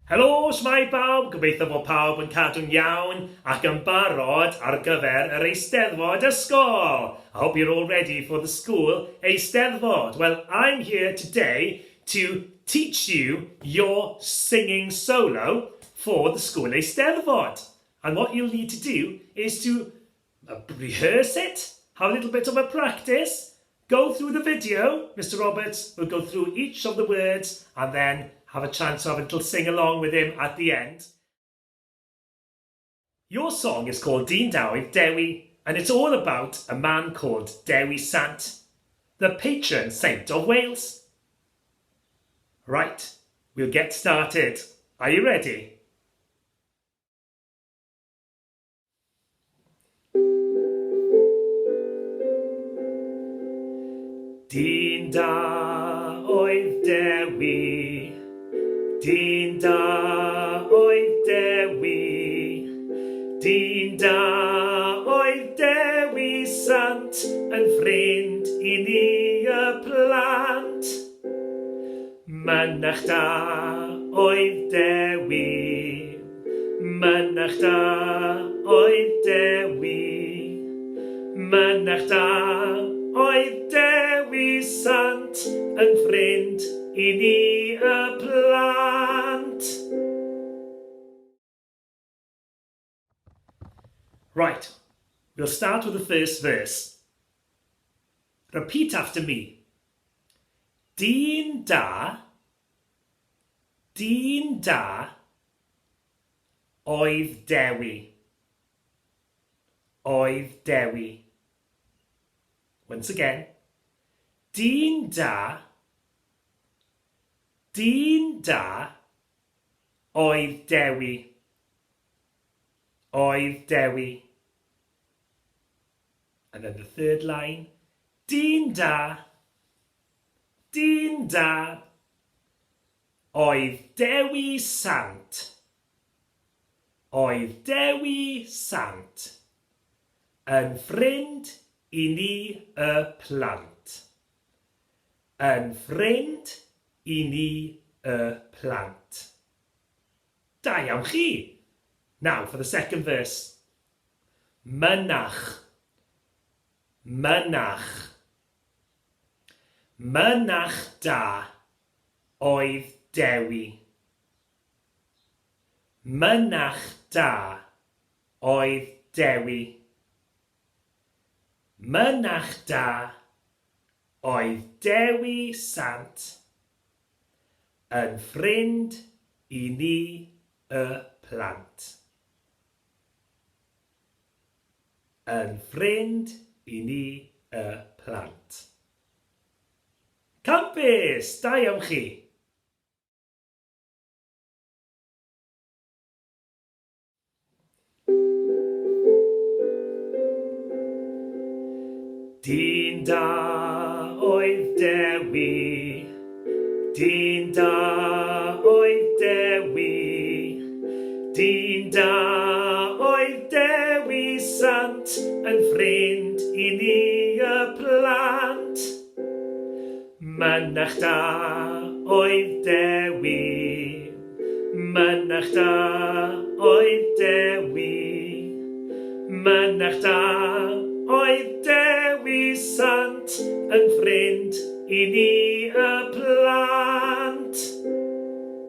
Helo, shwmae bawb, gobeithio bod pawb yn cadw'n iawn ac yn barod ar gyfer yr Eisteddfod Ysgol! I hope you're all ready for the school Eisteddfod. Well, I'm here today to teach you your singing solo for the school Eisteddfod. And what you'll need to do is to rehearse it, have a little bit of a practice, go through the video, Mr Roberts will go through each of the words and then have a chance to have a little sing along with him at the end. Your song is called Dyn Da Oedd Dewi and it's all about a man called Dewi Sant, the patron saint of Wales. Right, we'll get started. Are you ready? Dyn da oedd Dewi, dyn da oedd Dewi, dyn da oedd Dewi Sant yn ffrind i ni y plant. Mynach da oedd Dewi, Mynach da oedd Dewi, Mynach da oedd Dewi Sant yn ffrind i ni y plant. Right, we'll start with the first verse. Repeat after me. Dyn da, dyn da, oedd Dewi. Oedd Dewi. Once again. Dyn da, dyn da, oedd Dewi. Oedd Dewi. And then the third line. Dyn da. Dyn da. Oedd Dewi Sant. Oedd Dewi Sant. Yn ffrind i ni y plant. Yn ffrind i ni y plant. Da iawn chi! Now for the second verse. Mynach. Mynach. Mynach da oedd Dewi. Mynach da oedd Dewi. Mynach da oedd Dewi Sant. Yn ffrind i ni y plant. Yn ffrind i ni y plant. Campus! Da iawn chi! Dyn da oedd Dewi, dyn da oedd Dewi, dyn da oedd Dewi Sant yn ffrind i ni y plant. Mynach da oedd Dewi, mynach da oedd Dewi, mynach da oedd Dewi Sant yn ffrind i ni y plant.